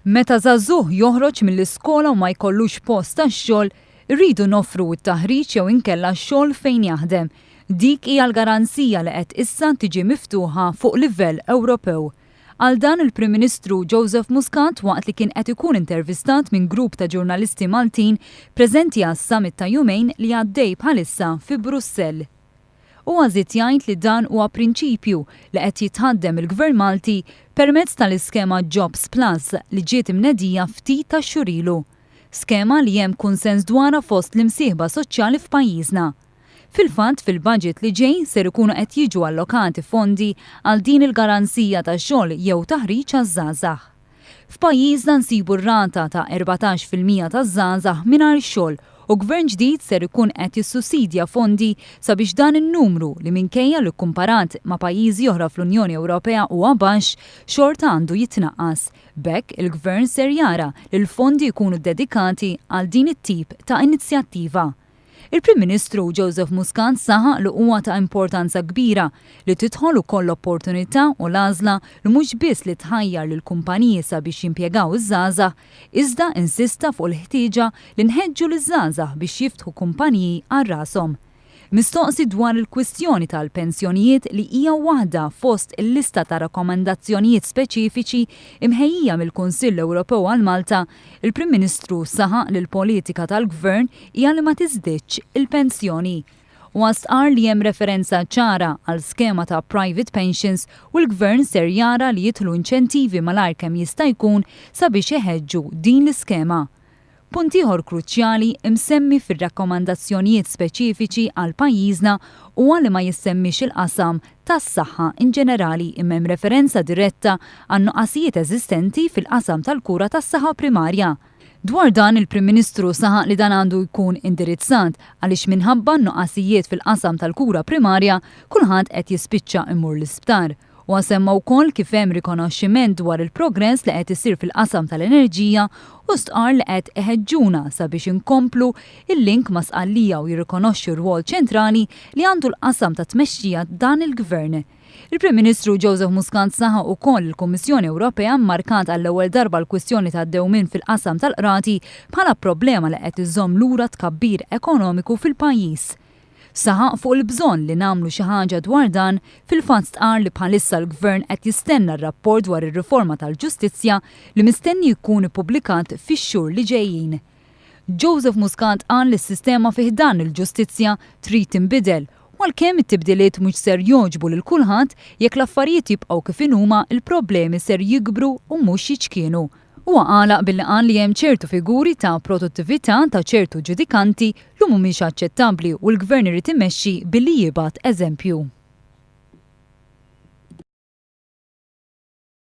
Meta żagħżugħ joħroġ mill-iskola u ma jkollux post tax-xogħol, irridu noffru t-taħriġ jew inkella xogħol fejn jaħdem. Dik hija l-garanzija li qed issa tiġi miftuħa fuq livell Ewropew. Qal dan il-Prim Ministru Joseph Muscat waqt li kien qed ikun intervistat minn grupp ta' ġurnalisti Maltin preżenti għas-summit ta' jumejn li għaddej bħalissa fi Brussell. Huwa żied jgħid li dan huwa prinċipju li qed jitħaddem mill-Gvern Malti permezz tal-iskema Jobs Plus li ġiet imnedija ftit tax-xhur ilu. Skema li hemm kunsens dwarha fost l-imsieħba soċjali f'pajjiżna. Fil-fatt fil-budget li ġej ser ikunu qed jiġu allokati fondi għal din il-garanzija ta' xogħol jew taħriġ għaż-żgħażagħ. F'pajjiżna nsibu r-rata ta' 14% taż-żgħażagħ mingħajr xogħol u Gvern ġdid ser ikun qed jissussidja fondi sabiex dan in-numru li minkejja li kkumparat ma' pajjiżi oħra fl-Unjoni Ewropea huwa baxx, xorta għandu jitnaqqas. B'hekk il-Gvern ser jara li l-fondi jkunu ddedikati għal din it-tip ta' inizjattiva. Il-Prim Ministru Joseph Muscat saħaq li huwa ta' importanza kbira li tidħol ukoll l-opportunità u l-għażla li mhux biss li tħajjar lill-kumpaniji sabiex jimpjegaw iż-żgħażagħ, iżda insista fuq il-ħtieġa li nħeġġu liż-żgħażagħ biex jiftħu kumpaniji għal rashom. Mistoqsi dwar il-kwistjoni tal-pensjonijiet li hija waħda fost il-lista ta' rakkomandazzjonijiet speċifiċi imħejjija mill-Kunsill Ewropew għal Malta, il-Prim Ministru saħaq li l-politika tal-Gvern hija li ma tiżdiedx il-pensjoni. Huwa stqarr li hemm referenza ċara għal skema ta' private pensions u l-Gvern ser jara li jidħlu inċentivi malajr kemm jista' jkun sabiex iħeġġu din l-iskema. Punt ieħor kruċjali msemmi fir-rakkomandazzjonijiet speċifiċi għal pajjiżna huwa li ma jissemmiex il-qasam tas-saħħa inġenerali imma hemm referenza diretta għan-nuqqasijiet eżistenti fil-qasam tal-kura tas-saħħa primarja. Dwar dan il-Prim Ministru saħaq li dan għandu jkun indirizzat għaliex minħabba n-nuqqasijiet fil-qasam tal-kura primarja kulħadd qed jispiċċa imur l-isptar. Huwa semma wkoll kif hemm rikonoxximent dwar il-progress li qed isir fil-qasam tal-enerġija u stqarr li qed iħeġġuna sabiex inkomplu il-link ma' Sqallija u jirrikonoxxu r-rwol ċentrali li għandu l-qasam tat-tmexxija dan il-Gvern. Il-Prim Ministru Joseph Muscat saħaq ukoll li l-Kummissjoni Ewropea mmarkat għall-ewwel darba l-kwistjoni tad-dewmien fil-qasam tal-qrati bħala problema li qed iżżomm lura t-tkabbir ekonomiku fil-pajjiż. Saħaq fuq il-bżonn li nagħmlu xi ħaġa dwar dan, fil-fatt stqarr li bħalissa l-Gvern qed jistenna r-rapport dwar ir-riforma tal-ġustizzja li mistenni jkun ippubblikat fix-xhur li ġejjin. Joseph Muscat qal li s-sistema fi ħdan il-ġustizzja trid tinbidel u għalkemm it-tibdiliet mhux ser jogħġbu lil kulħadd, jekk l-affarijiet jibqgħu kif inhuma l-problemi ser jikbru u mhux jiċkienu. Huwa għalaq billi qal li hemm ċertu figuri ta' produttività ta' ċertu ġudikanti li mhumiex aċċettabbli u l-Gvern irid imexxi billi jibgħat eżempju.